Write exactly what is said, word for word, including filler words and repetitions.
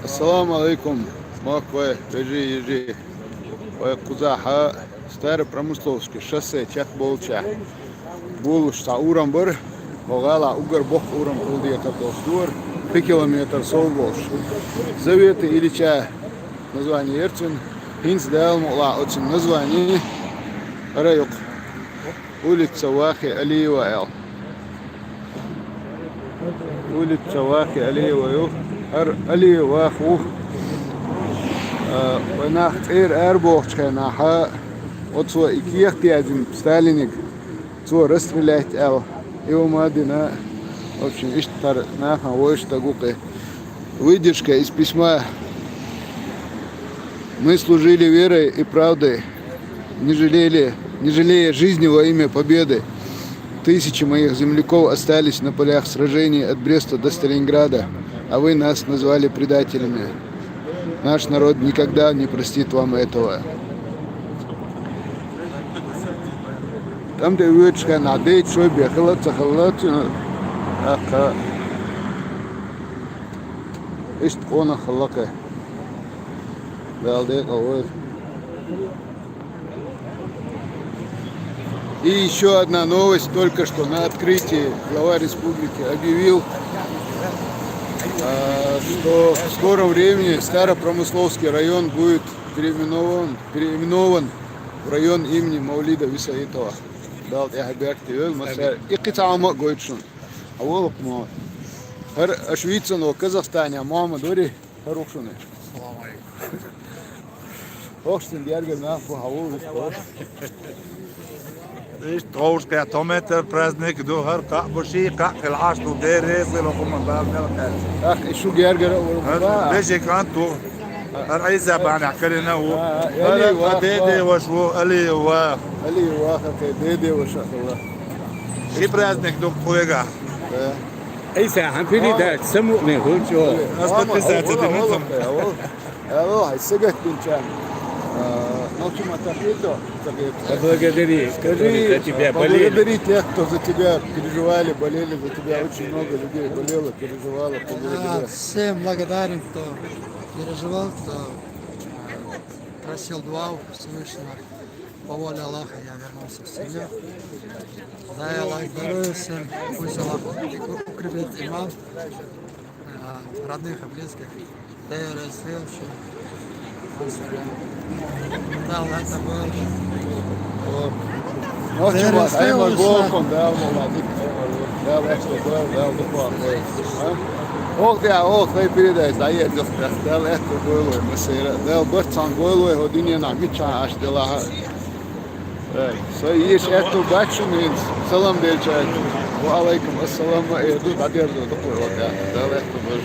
Ассаламу алейкум, махкой, вежи, ежи. Ой, кхузахьа, Старопромысловский шоссе чекхболча. Булуш цхьа урам бар, хӀо гӀала угар боккха урам кулдекхар долуш дур, пхи километр сов болуш. Заветы Ильича название ерцун, хӀинца Дала мукъла оцун название, ара юкъ. Улица Вахи Алиева аьлла. Улица Вахи Алиева ю. ХӀара Алиев Вах ву. А, вай нах цӀера арабохучу хенахьа, оцо и кехат яздина Сталиниг, цо расстрелять аьлла. И хӀума а дина, в общем, иштта хӀара нахана вовшах стаг ву кхе. Выдержка из письма. Мы служили верой и правдой, не жалели, не жалея жизни во имя победы. Тысячи моих земляков остались на полях сражений от Бреста до Сталинграда, а вы нас назвали предателями. Наш народ никогда не простит вам этого. ТӀам тӀе воьдуш хенахь, дайта шой бен хила а ца хилла, цуьнан тӀаккха иштта къонах хилла кхе. Дала декъал войла. И ещё одна новость. Только что на открытии глава республики объявил, а, что в скором времени Старопромысловский район будет переименован, переименован в район имени Мавлида Висаитова. Дала тӀехь беркате йойла, массара. И кхин цхьа хӀума а гойту шуна. Хьан волу-кх мо? ХӀара аша вийцина волу Казахстане Мохьмад вари? ХӀара ву шуна. Салам алейкум. Хьо шуна гергара нах бу, хьан волу иза? Иштта тховш кхе тометар праздник ду, хӀара кхаъ бу, ший кхаъ хила Ӏаш ду, дерриг хила хӀума бал мел кхаьчча. Ах, и шу гергара а ву, ха? Вешин кӀант ву. ХӀара Ӏийса бахьанехь карина ву. А, а, ХӀара Али ваха. Деде ваша ву, Али ваха. Али ваха, кхе деде ваша хилла. Ши праздник ду кхуьга. Да. Ӏийса, хьан пили дац, самукъане хӀуьрчу. Ас подписаться дина. Алло, хьай сагатдинчарна. А, ну, чума тахито, тахито. Поблагодари, которые за тебя болели. Поблагодари тех, кто за тебя переживали, болели за тебя. Очень много людей болело, переживало, поблагодари. А, всем благодарен, кто переживал, кто, э, просил дуа у Всевышнего. По воле Аллаха я вернулся в семью. Дай Аллах здоровья всем, пусть Аллах укрепит иман, а, родных и близких. Дай Аллах здоровья всем. Дай Аллах здоровья. Вот. Ну, чего, дай Аллах здоровья. Дай Аллах здоровья, дай Аллах здоровья. А? Ох, да, ох, дай передай, да, я здесь, да, да, это было, мы сыра, да, быццан было, его динья на меча, аж дела. Э, со еш аьтту бац шуна хӀинца, салам делча аьлла. Ва алайкум ассалам, э, ду, дӀадерзо, дукхур вака. Дала аьтту бац.